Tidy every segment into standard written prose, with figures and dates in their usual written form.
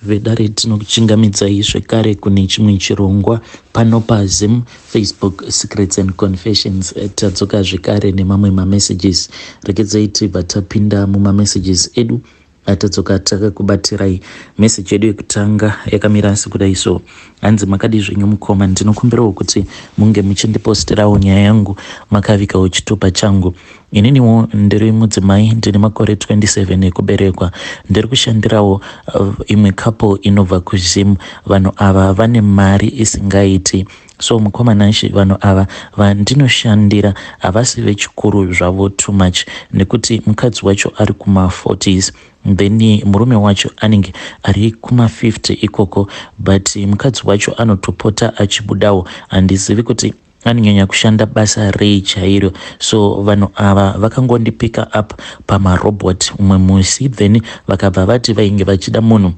Vedare tinokuchingamidzai zvekare kune chimwe chirongwa pano paZim Facebook Secrets and Confessions. Tadzoka zvekare nemamwe mamessages. Regedzai tibva tapinda mumamessages edu atadzoka takakubatirai. Message yedu yekutanga yakamira sekudai so. Hanzi makadii zvenyu mukoma, ndinokumbirawo kuti munge muchindipostirawo nyaya yangu makavikawo chitupa changu. Ininiwo ndiri mudzimai ndine makore 27 ekuberekwa. Ndiri kushandirawo imwe couple inobva kuZim. Vanhu ava vane mari isingaiti. So mukoma Nashe vanhu ava vandinoshandira havasi vechikuru zvavo too much nekuti mukadzi wacho ari kuma 40s then murume wacho anenge ari kuma 50 ikoko but mukadzi wacho anotopota achibudawo handizivi kuti anonyanya kushanda basa rei chairo. So vanhu ava vakangondipika up pamarobot umwe musi then vakabva vati vainge vachida munhu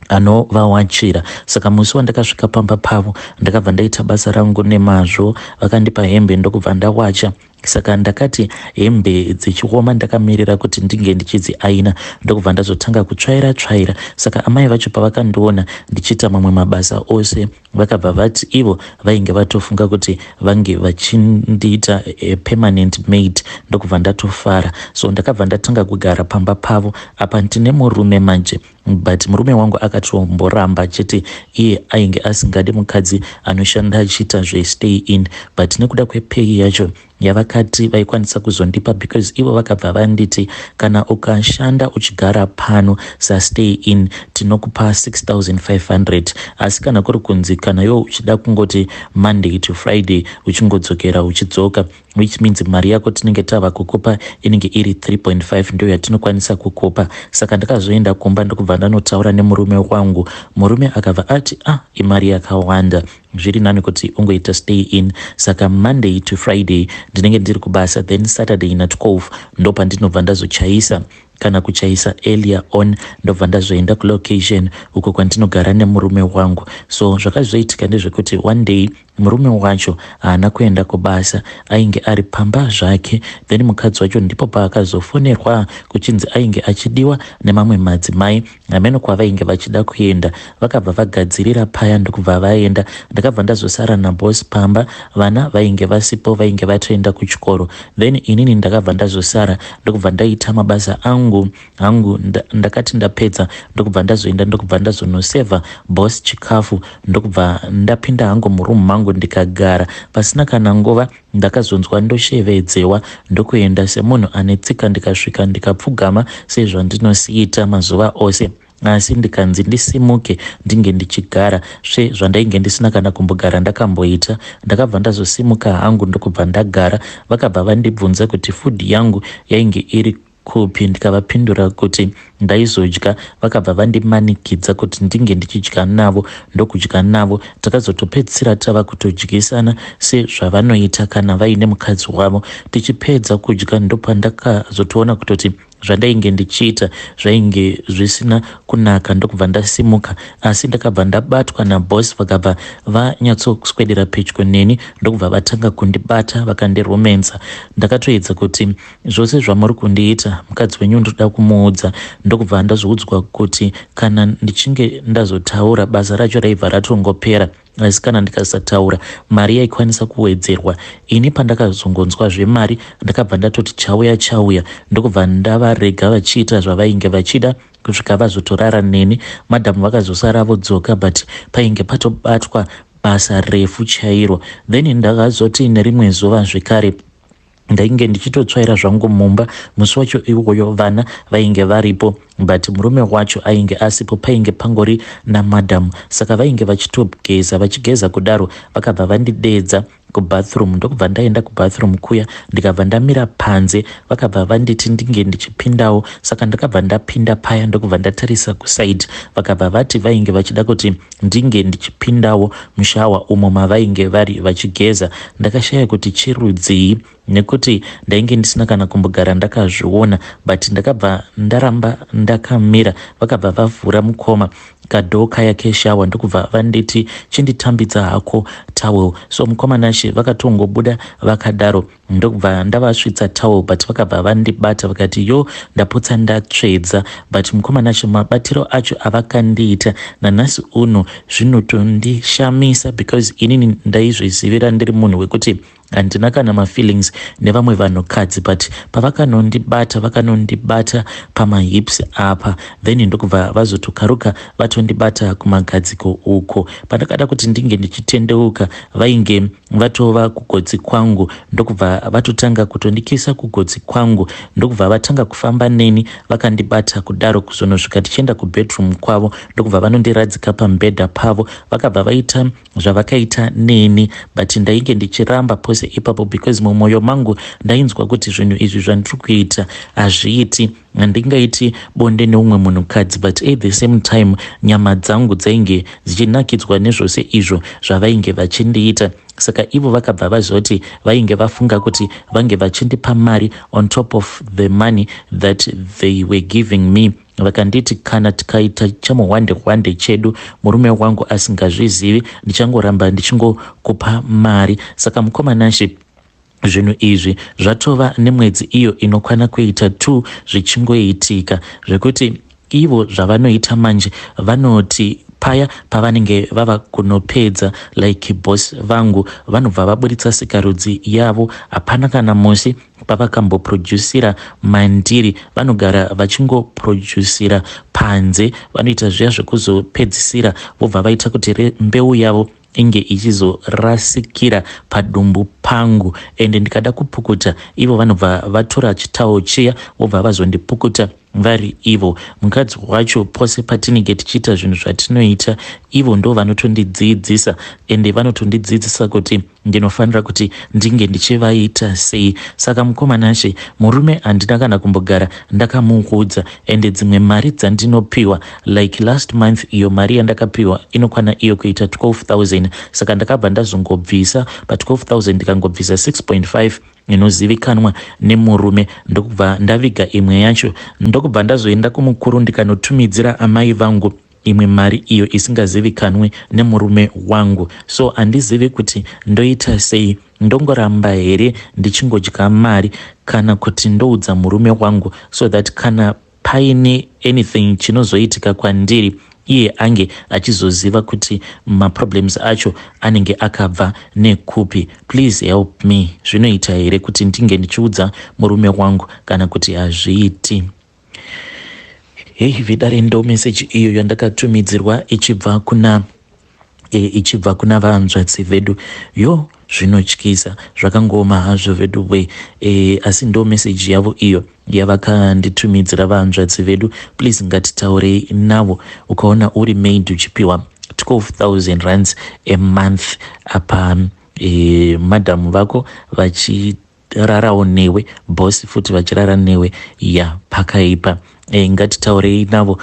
anovawachira. Saka musi wandakasvika pamba pavo ndakabva ndaita basa rangu nemazvo. Vakandipa hembe ndokubva ndawacha. Saka ndakati hembe dzichioma ndakamirira kuti ndinge ndichidziaina ndokubva ndazotanga kutsvaira tsvaira. Saka amai vacho pavakandiona ndichiita mamwe mabasa ose vakabva vati ivo vainge vatofunga kuti vange vachindiita a permanent maid ndokubva ndatofara. So ndakabva ndatanga kugara pamba pavo apa ndine murume manje but murume wangu akatomboramba achiti iye ainge asingadi mukadzi anoshanda achiita zvestay in but nekuda kwepay yacho yavakati vaikwanisa kuzondipa because ivo vakabva vanditi kana ukashanda uchigara pano sastay in tinokupa 6500 asi kana kuri kunzi kana iwe uchida kungoti Monday to Friday uchingodzokera uchidzoka which means mari yako tinenge tava kukupa inenge iri 3.5 ndiyo yatinokwanisa kukupa. Saka ndakazoenda kumba ndokubva ndanotaura nemurume wangu. Murume akabva ati ah, imari yakawanda, zviri nani kuti ungoita stay in. Saka Monday to Friday ndinenge ndiri kubasa, then Saturday na12 ndopandinobva ndazochaisa kana kuchaisa earlier on ndobva ndazoenda kulocation uko kwandinogara nemurume wangu. So zvakazoitika ndezvekuti one day murume wacho haana kuenda kubasa, ainge ari pamba zvake. Then mukadzi wacho ndipo paakazofonerwa kuchinzi ainge achidiwa nemamwe madzimai hameno kwavainge vachida kuenda. Vakabva vagadzirira paya ndokubva vaenda. Ndakabva ndazosara naboss pamba, vana vainge vasipo, vainge vatoenda kuchikoro. Then inini ndakabva ndazosara ndokubva ndaita mabasa angu hangu. Ndakati ndapedza ndokubva ndazoenda ndokubva ndazonosevha boss chikafu ndokubva ndapinda hangu murumu mangu ndikagara. Pasina kana nguva ndakazonzwa ndoshevedzewa ndokuenda semunhu ane tsika ndikasvika ndikapfugama sezvandinosiita mazuva ose, asi ndikanzi ndisimuke ndinge ndichigara sve zvandainge ndisina kana kumbogara ndakamboita. Ndakabva ndazosimuka hangu ndokubva ndagara. Vakabva vandibvunza kuti food yangu yainge iri kupi, ndikavapindura kuti ndaizodya. Vakabva vandimanikidza kuti ndinge ndichidya navo ndokudya navo. Takazotopedzisira tava kutodyisana sezvavanoita kana vaine mukadzi wavo. Tichipedza kudya ndopandakazotoona kutoti zvandainge ndichiita zvainge zvisina kunaka ndokubva ndasimuka, asi ndakabva ndabatwa naboss. Vakabva vanyatsoswedera pedyo neni ndokubva vatanga kundibata vakandiromenza. Ndakatoedza kuti zvose zvamuri kundiita mukadzi wenyu ndoda kumuudza, ndokubva ndazoudzwa kuti kana ndichinge ndazotaura basa racho raibva ratongopera, asi kana ndikasataura mari yaikwanisa kuwedzerwa. Ini pandakazongonzwa zvemari ndakabva ndatoti chauya chauya ndokubva ndavarega vachiita zvavainge vachida kusvika vazotorara neni. Madhamu vakazosara vodzoka but painge patobatwa basa refu chairo. Then ndakazoti nerimwe zuva zvekare ndainge ndichitotsvaira zvangu mumba. Musi wacho iwoyo vana vainge varipo but murume wacho ainge asipo, painge pangori namadhamu. Saka vainge vachitogeza, vachigeza kudaro vakabva vandidedza kubathroom ndokubva ndaenda kubathroom kuya ndikabva ndamira panze. Vakabva vanditi ndinge ndichipindawo, saka ndakabva ndapinda paya ndokubva ndatarisa kuside. Vakabva vati vainge vachida kuti ndinge ndichipindawo mushawa umo mavainge vari vachigeza. Ndakashaya kuti chirudzii. Nekuti ndainge ndisina kana kumbogara ndakazviona, but ndakabva ndaramba ndakamira. Vakabva vavhura mukoma kadoor kaya keshower, ndokubva vanditi, "Chinditambidza hako towel." So mukoma Nashe, vakatongobuda vakadaro, ndokubva ndavasvitsa towel, but vakabva vandibata vakati, "Yo, ndapotsa ndatsvedza." But mukoma Nashe, mabatiro acho avakandiita nanhasi uno zvinotondishamisa, because inini ndaizvizivira ndiri munhu wekuti handina kana mafeelings nevamwe vanhukadzi, but pavakanondibata, vakanondibata pamahips apa, then ndokubva vazotokaruka vatondibata kumagadziko uko. Pandakada kuti ndinge ndichitendeuka, vainge vatova kugotsi kwangu, ndokubva vatotanga kutondikisa kugotsi kwangu, ndokubva vatanga kufamba neni vakandibata kudaro kuzonosvika tichienda kubedroom kwavo, ndokubva vanondiradzika pamubhedha pavo. Vakabva vaita zvavakaita neni, but ndainge ndichiramba pose ipapo, because mumwoyo mangu ndainzwa kuti zvinhu izvi zvandiri kuita hazviiti, handingaiti bonde neumwe munhukadzi. But at the same time nyama dzangu dzainge dzichinakidzwa nezvose izvo zvavainge vachindiita. Saka ivo vakabva vazoti vainge vafunga kuti vange vachindipa mari on top of the money that they were giving me. Vakanditi kana tikaita chamuhwande hwande chedu murume wangu asingazvizivi, ndichangoramba ndichingokupa mari. Saka mukoma Nashe, zvinhu izvi zvatova nemwedzi iyo inokwana kuita 2 zvichingoitika, zvekuti ivo zvavanoita manje, vanoti paya pavanenge vava kunopedza, like boss vangu vanobva vaburitsa sikarudzi yavo. Hapana kana musi pavakamboproducira mandiri, vanogara vachingoproducira panze. Vanoita zviya zvekuzopedzisira vobva vaita kuti mbeu yavo inge ichizorasikira padumbu pangu. Ende ndikada kupukuta, ivo vanobva vatora chitowel chiya, vobva vazondipukuta vari ivo. Mukadzi wacho, pose patinenge tichiita zvinhu zvatinoita, ivo ndo vanotondidzidzisa, ende vanotondidzidzisa kuti ndinofanira kuti ndinge ndichivaita sei. Saka mukoma Nashe, murume handina kana kumbogara ndakamuudza. Ende dzimwe mari dzandinopiwa, like last month iyo mari yandakapiwa inokwana iyo kuita 12 000. Saka ndakabva ndazongobvisa pa12 000, ndikangobvisa 6.5 inozivikanwa nemurume, ndokubva ndaviga imwe yacho, ndokubva ndazoenda kumukuru ndikanotumidzira amai vangu imwe mari iyo isingazivikanwe nemurume wangu. So handizivi kuti ndoita sei. Ndongoramba here ndichingodya mari, kana kuti ndoudza murume wangu, so that kana paine anything chinozoitika kwandiri, iye ange achizoziva kuti maproblems acho anenge akabva nekupi? Please help me. Zvinoita here kuti ndinge ndichiudza murume wangu, kana kuti hazviiti? Hei vidare, ndo meseji iyo yandakatumidzirwa ichibva kuna vanzvadzi vedu. Yo, zvinotyisa, zvakangoma hazvo vedu we. Asi ndo meseji yavo iyo yavakanditumidzira vanzvadzi vedu. Please, ngatitaurei navo. Ukaona uri maid uchipiwa 12 000 rands a month, apa madhamu vako vachirarawo newe, boss futi vachirara newe, ya, pakaipa. Ngatitaurei navo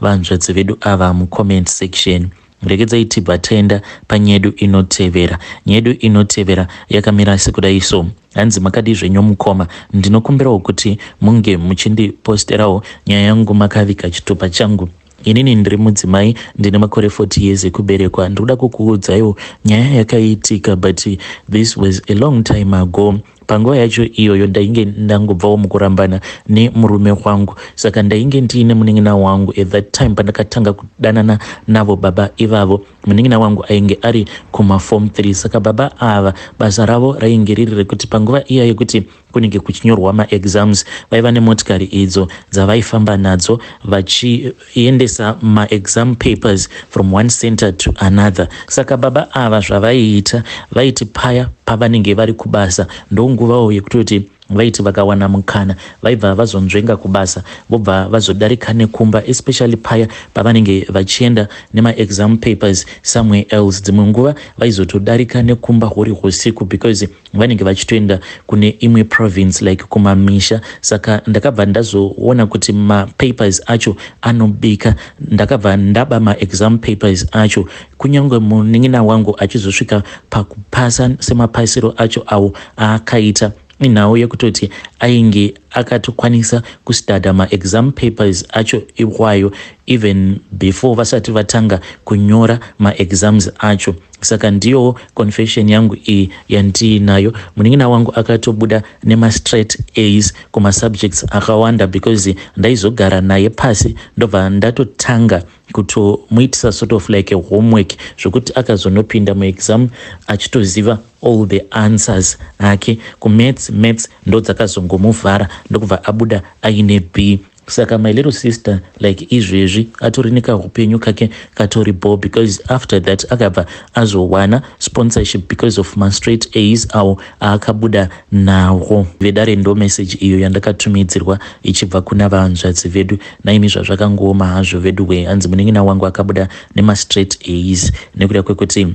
vanzvadzi vedu ava mucomment section. Regedzai tibva taenda panyedu inotevera. Nyedu inotevera yakamira sekudai so. Hanzi, "Makadi zvenyu mukoma? Ndinokumbirawo kuti munge muchindiposterawo nyaya yangu makaviga chitupa changu. Inini ndiri mudzimai, ndine makore 40 years ekuberekwa. Ndinoda kukuudzaiwo nyaya yakaitika, but this was a long time ago. Panguva yacho iyoyo ndainge ndangobvawo mukurambana nemurume wangu, saka ndainge ndiine munin'ina wangu. At that time pandakatanga kudanana navo baba ivavo, munin'ina wangu ainge ari kumaform 3. Saka baba ava basa ravo rainge riri rekuti panguva iya yekuti kunenge kuchinyorwa maexams, vaiva nemotikari idzo dzavaifamba nadzo vachiendesa maexam papers from one center to another. Saka baba ava zvavaiita, vaiti paya pavanenge vari kubasa, ndonguvawo yekutoti Vaiti vakawana mukana vaibva vazonzvenga kubasa vobva vazodarika nekumba, especially paya pavanenge vachienda nemaexam papers somewhere else. Dzimwe nguva vaizotodarika nekumba huri husiku because vanenge vachitoenda kune imwe province, like kumamisha. Saka ndakabva ndazoona kuti mapapers acho anobika. Ndakabva ndaba maexam papers acho. Kunyange munin'ina wangu achizosvika pakupasa semapasiro acho awo aakaita, inhau yekutoti ainge akatokwanisa kustudya maexam papers acho iwayo even before vasati vatanga kunyora maexams acho. Saka ndiyowo confession yangu iyi yandiinayo. Munin'ina wangu akatobuda nemastraight A's kumasubjects akawanda because ndaizogara naye pasi, ndobva ndatotanga kutomuitisa sort of like a homework, zvokuti akazonopinda muexam achitoziva all the answers ake. Kumaths, maths ndo dzakazongomuvhara, ndokubva abuda aine B. Saka my little sister, like izvezvi atori nekaupenyu kake katori bo, because after that akabva azowana sponsorship because of mastraight A's awo aakabuda nawo. Vedare, ndo message iyo yandakatumidzirwa ichibva kuna vanzvadzi vedu. Naimi, zvazvakangooma hazvo vedu we. Hanzi munin'ina wangu akabuda nemastraight A's nekuda kwekuti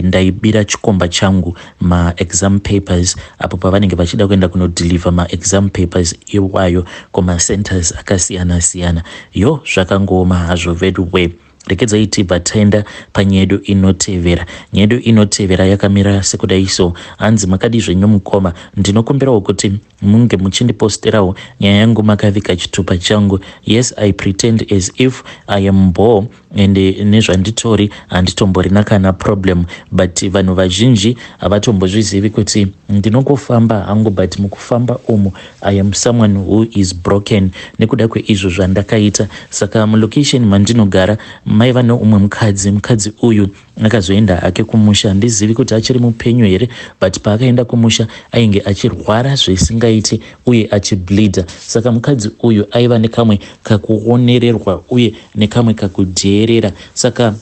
ndaibira chikomba changu maexam papers apo pavanenge vachida kuenda kunodeliver maexam papers iwayo kumacenters akasiyana-siyana. Yo, zvakangooma hazvo vedu we. Rekedzai tibva taenda panyaya yedu inotevera. Nyaya yedu inotevera yakamira sekudai so. Hanzi, "Makadi zvenyu mukoma? Ndinokumbirawo kuti munge muchindiposterawo nyaya yangu makavika chitupa changu. Yes, I pretend as if I am bore and nezvanditori handitomborina kana problem, but vanhu vazhinji havatombozvizivi kuti ndinongofamba hangu, but mukufamba umu I am someone who is broken nekuda kweizvo zvandakaita. Saka mulocation mandinogara maiva neumwe mukadzi. Mukadzi uyu akazoenda hake kumusha, handizivi kuti achiri mupenyu here, but paakaenda kumusha ainge achirwara zvisingaiti uye achibleedha. Saka mukadzi uyu aiva nekamwe kakuonererwa uye nekamwe kakudheerera. Saka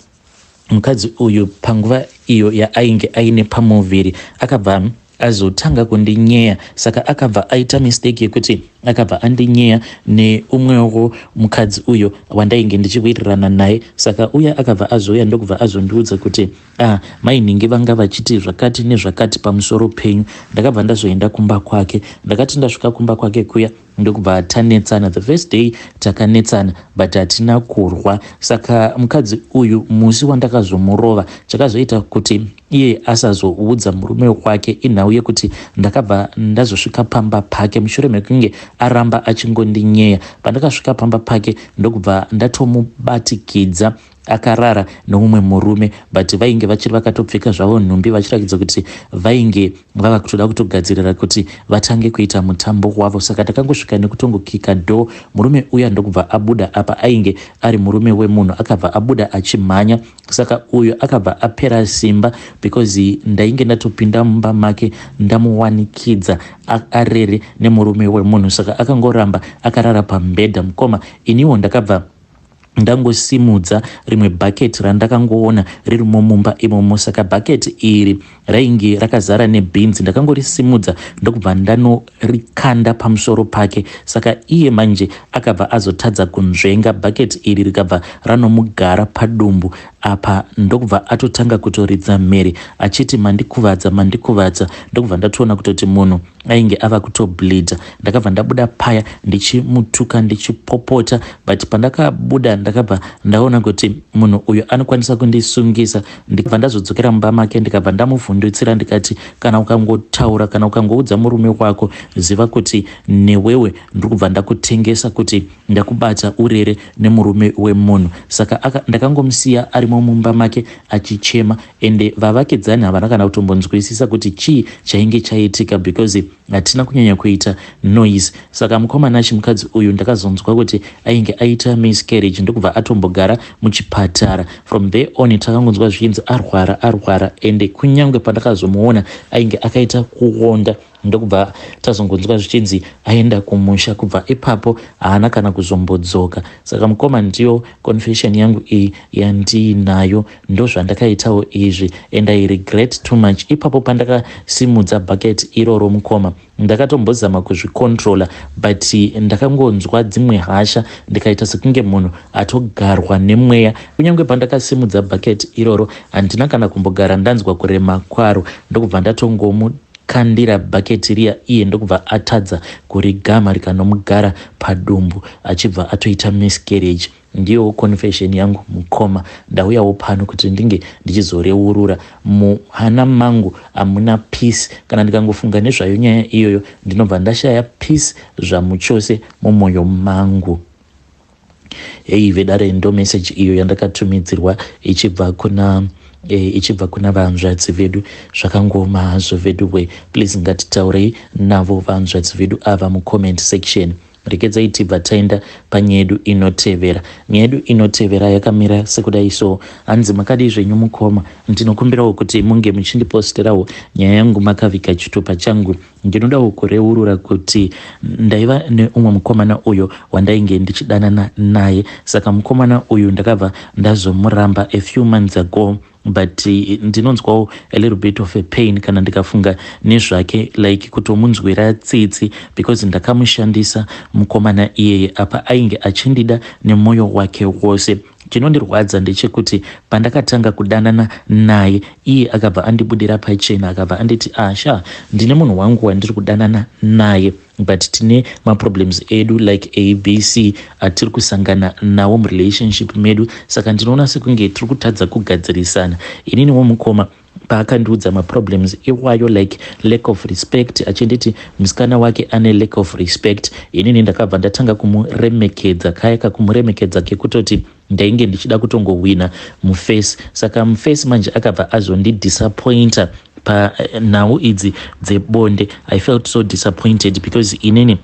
mukadzi uyu, panguva iyo yaainge aine pamuviri, akabva azotanga kundinyeya. Saka akabva aita mistake yekuti akabva andinyeya neumwewo mukadzi uyo wandainge ndichiwirirana naye. Saka uya akabva azouya, ndokubva azondiudza kuti, 'Ah, mainhingi vanga vachiti zvakati nezvakati pamusoro penyu.' Ndakabva ndazoenda kumba kwake. Ndakati ndasvika kumba kwake kuya, ndokubva tanetsana. The first day takanetsana, but hatina kurwa. Saka mukadzi uyu, musi wandakazomurova, chakazoita kuti iye asazoudza murume wake inhau yekuti ndakabva ndazosvika pamba pake mushure mekunge aramba achingondinyeya. Pandakasvika pamba pake, ndokubva ndatomubatikidza akarara neumwe murume, but vainge vachiri vakatopfeka zvavo nhumbi, vachiratidza kuti vainge vava kutoda kutogadzirira kuti vatange kuita mutambo wavo. Saka takangosvika nekutongokika door, murume uya ndokubva abuda. Apa ainge ari murume wemunhu. Akabva abuda achimhanya. Saka uyu akabva apera simba because ndainge ndatopinda mumba make, ndamuwanikidza arere nemurume wemunhu. Saka akangoramba akarara pamubhedha. Mukoma, iniwo ndakabva ndangosimudza rimwe bhaketi randakangoona ririmo mumba imomo. Saka bhaketi iri rainge rakazara nebhinzi. Ndakangorisimudza, ndokubva ndanorikanda pamusoro pake. Saka iye manje akabva azotadza kunzvenga, bhaketi iri rikabva ranomugara padumbu apa, ndokubva atotanga kutoridza mhere achiti, 'Mandikuvadza, mandikuvadza.' Ndokubva ndatoona kutoti munhu ainge ava kutobleedha. Ndakabva ndabuda paya ndichimutuka, ndichipopota, but pandakabuda ndakabva ndaona kuti munhu uyu anokwanisa kundisungisa. Ndikabva ndazodzokera mumba make, ndikabva ndamuvhundutsira, ndikati, 'Kana ukangotaura, kana ukangoudza murume wako, ziva kuti newewe ndiri kubva ndakutengesa kuti ndakubata urere nemurume wemunhu.' Saka ndakangomusiya arimo mumba make achichema, ende vavakidzani havana kana kutombonzwisisa kuti chii chainge chaitika because hatina kunyanya kuita noise. Saka mukomana, chimukadzi uyu, ndakazonzwa kuti ainge aita miscarriage, ndokubva atombogara muchipatara. From there on takangonzwa zvichinzi arwara, arwara, ende kunyange pandakazomuona ainge akaita kuonda. Ndokubva tazongonzwa zvichinzi aenda kumusha. Kubva ipapo haana kana kuzombodzoka. Saka mukoma, ndiyo confession yangu iyi yandiinayo. Ndozvandakaitawo izvi and I regret too much. Ipapo pandakasimudza bucket iroro, mukoma, ndakatombozama kuzvicontrola, but ndakangonzwa dzimwe hasha, ndikaita sekunge munhu atogarwa nemweya. Kunyange pandakasimudza bucket iroro, handina kana kumbogara ndanzwa kurema kwaro. Ndokubva ndatongomu kandira bhaketi riya, iye ndokubva atadza kurigama, rikanomugara padumbu, achibva atoita miscarriage. Ndiyowo confession yangu, mukoma. Ndauyawo pano kuti ndinge ndichizoreurura. Muhana mangu hamuna peace. Kana ndikangofunga nezvayo nyaya iyoyo, ndinobva ndashaya peace zvamuchose mumwoyo mangu. Hei vedare, ndo message iyo yandakatumidzirwa ichibva kuna vanzvadzi vedu. Zvakangoma hazvo vedu we. Please, ngatitaurei navo vanzvadzi vedu ava mucomment section. Regedzai tibva taenda panyaya yedu inotevera. Nyaya yedu inotevera yakamira sekudai so. Hanzi, "Makadii zvenyu mukoma? Ndinokumbirawo kuti munge muchindiposterawo nyaya yangu makaviga chitupa changu. Ndinodawo kureurura kuti ndaiva neumwe mukomana uyo wandainge ndichidanana naye. Saka mukomana uyu ndakabva ndazomuramba a few months ago, but ndinonzwawo a little bit of a pain kana ndikafunga nezvake, like kutomunzwira tsitsi, because ndakamushandisa mukomana iyeye. Apa ainge achindida nemwoyo wake wose. Chinondirwadza ndechekuti pandakatanga kudanana naye, iye akabva andibudira pachena, akabva anditi, 'Asha, ndine munhu wangu wandiri kudanana naye, but tine maproblems edu like ABC atiri kusangana nawo murelationship medu, saka ndinoona sekunge tiri kutadza kugadzirisana.' Ininiwo mukoma, paakandiudza maproblems iwayo, like lack of respect, achinditi musikana wake ane lack of respect, inini ndakabva ndatanga kumuremekedza, kaya kakumuremekedza kekutoti ndainge ndichida kutongowina mufesi. Saka mufesi manje akabva azondidisappointa panhau idzi dzebonde. I felt so disappointed because inini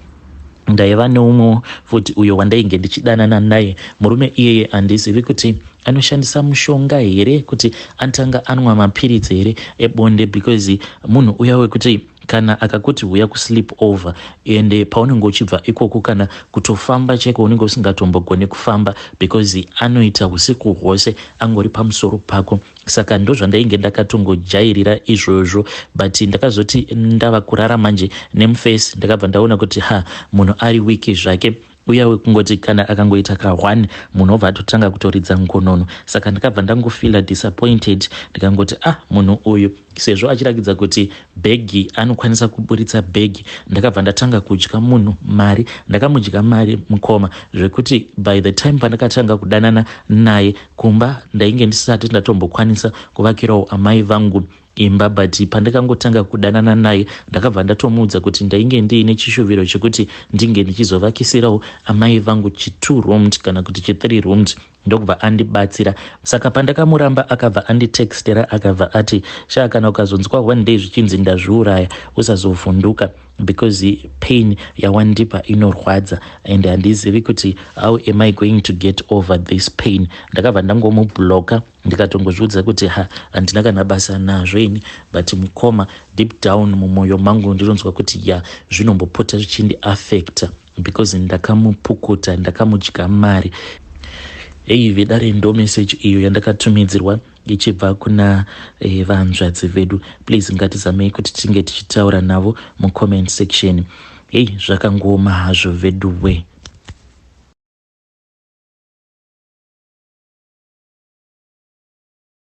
ndaiva neumwe futi uyo wandainge ndichidanana naye. Murume iyeye handizivi kuti anoshandisa mushonga here, kuti anotanga anwa mapiritsi here ebonde, because munhu uya wekuti kana akakuti huya kusleep over, ende paunenge uchibva ikoko, kana kutofamba chaiko unenge usingatombogoni kufamba, because anoita usiku hwose angori pamusoro pako. Saka ndozvandainge ndakatongojairira izvozvo. But ndakazoti ndava kurara manje nemufesi, ndakabva ndaona kuti ha, munhu ari weak zvake, uya wekungoti kana akangoita ka1, munhu obva atotanga kutoridza ngonono. Saka ndakabva ndangofeela disappointed, ndikangoti, ah, munhu uyu sezvo achirakidza kuti bhegi anokwanisa kuburitsa bhegi, ndakabva ndatanga kudya munhu mari. Ndakamudya mari mukoma, zvekuti by the time pandakatanga kudanana naye, kumba ndainge ndisati ndatombokwanisa kuvakirawo amai vangu imba. But pandakangotanga kudanana naye, ndakabva ndatomuudza kuti ndainge ndiine chishuviro chekuti ndinge ndichizovakisirawo amai vangu chi2 roomed kana kuti chi3 roomed. Ndokubva andibatsira. Saka pandakamuramba, akabva anditextera, akabva ati, 'Sha, kana ukazonzwa one day zvichinzi ndazviuraya, usazovhunduka, because pain yawandipa inorwadza and handizivi kuti how am I going to get over this pain.' Ndakabva ndangomubloka, ndikatongozviudza kuti ha, handina kana basa nazvo ini. But mukoma, deep down mumwoyo mangu ndinonzwa kuti ya, zvinombopota zvichindiafecta because ndakamupukuta, ndakamudya mari." Hei vedare, ndo message iyo yandakatumidzirwa ichibva kuna vanzvadzi vedu. Please, ngatizamei kuti tinge tichitaura navo mucomment section. Hei, zvakangoma hazvo vedu we.